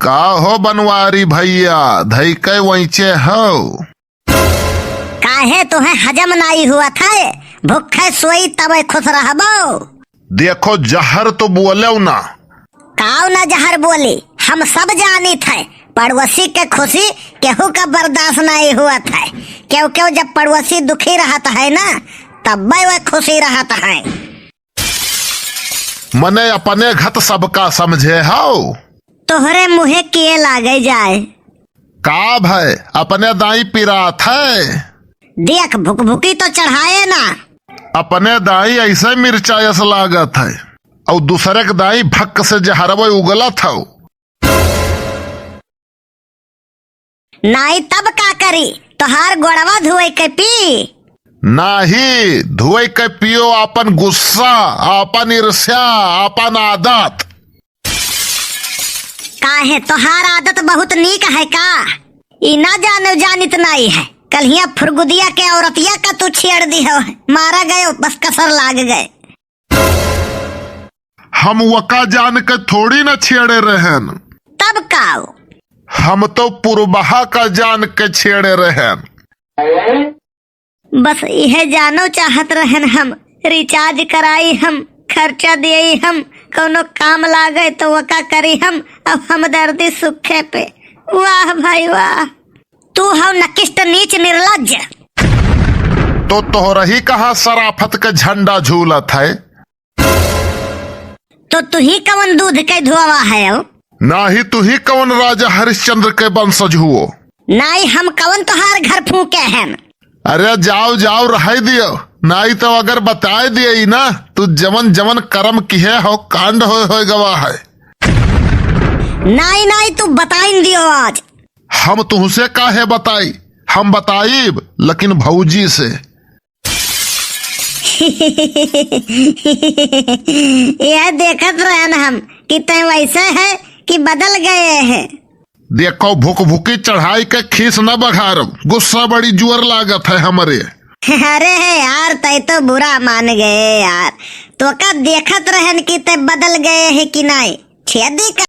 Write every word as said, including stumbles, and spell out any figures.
का हो बनवारी भइया, धइके वइचे हौ? काहे तोहे हजम नाई हुवत है? भुक्खे सोई तबै खुस रहबौ। देखौ, जहर तौ बोलेउ ना। काउ ना जहर बोली, हम सब जानित है, पड़ोसी के खुसी केहू का बर्दाश्त नाई हुवत है। केउ केउ जब पड़ोसी दुखी रहत है ना, तब्बै वै खुसी रहत है। मने अपने घत सबका समझे हौ। तोहरे मुँहे किए लागे जाए। का भय, अपने दाईं पिरात है? देख, भुकभुकी तौ चढ़ाए ना। अपने दाईं अइसे मिर्चा अस लागत है, अउर दुसरे के दाईं भक्क से जहरवै उगलत हौ। नाई तब का करी, तोहार गोड़वा धोए के पी? नाहीं, धोए के पियो आपन गुस्सा, आपन ईर्ष्या, आपन आदत। काहे, तोहार आदत बहुत नीक है का? ई ना जानो जानित नाई है, कल्हियाँ फुरगुदिया के औरतिया का तू छेड़ दिहो, मारा गयो, बस कसर लाग गए। हम वका जान के थोड़ी न छेड़े रहेन। तब काउ? हम तौ पुरबहा का जान के छेड़े रहेन। बस इहे जानो चाहत रहेन हम, recharge कराई हम, खर्चा देई हम, कउनो काम लागे तौ वका करी हम, अब हमदर्दी सुखे पे। वाह भाई वाह, तू हौ नकिष्ट नीच निर्लज्ज। तौ तोहरही कहाँ सराफत के झंडा झूलत है? तौ तुही कवन दूध के धोवा हौ? नाहीं तुही कवन राजा हरिश्चंद्र के वंशज हुओ? नाहीं हम कवन तोहार घर फूँके हन। अरे जाओ जाओ रहै दियो, नाहीं तौ अगर बताए दिए ना तौ जवन जवन करम किहे हौ कांड होए होए गवा है। नाहीं नाहीं तू बताइन दियो आज। हम तुहसे काहे बताई, हम बताइब लेकिन भौजी से। यह देखत रहेन हम कि तैं वैसे है कि बदल गए है। देखो, भुकभुकी चढ़ाई के खीस न बघारब, गुस्सा बड़ी जुअर लागत है हमरे। अरे है यार, तैं तौ बुरा मान गए यार, तोका देखत रहेन कि तैं बदल गए है कि नाहीं। छेदी का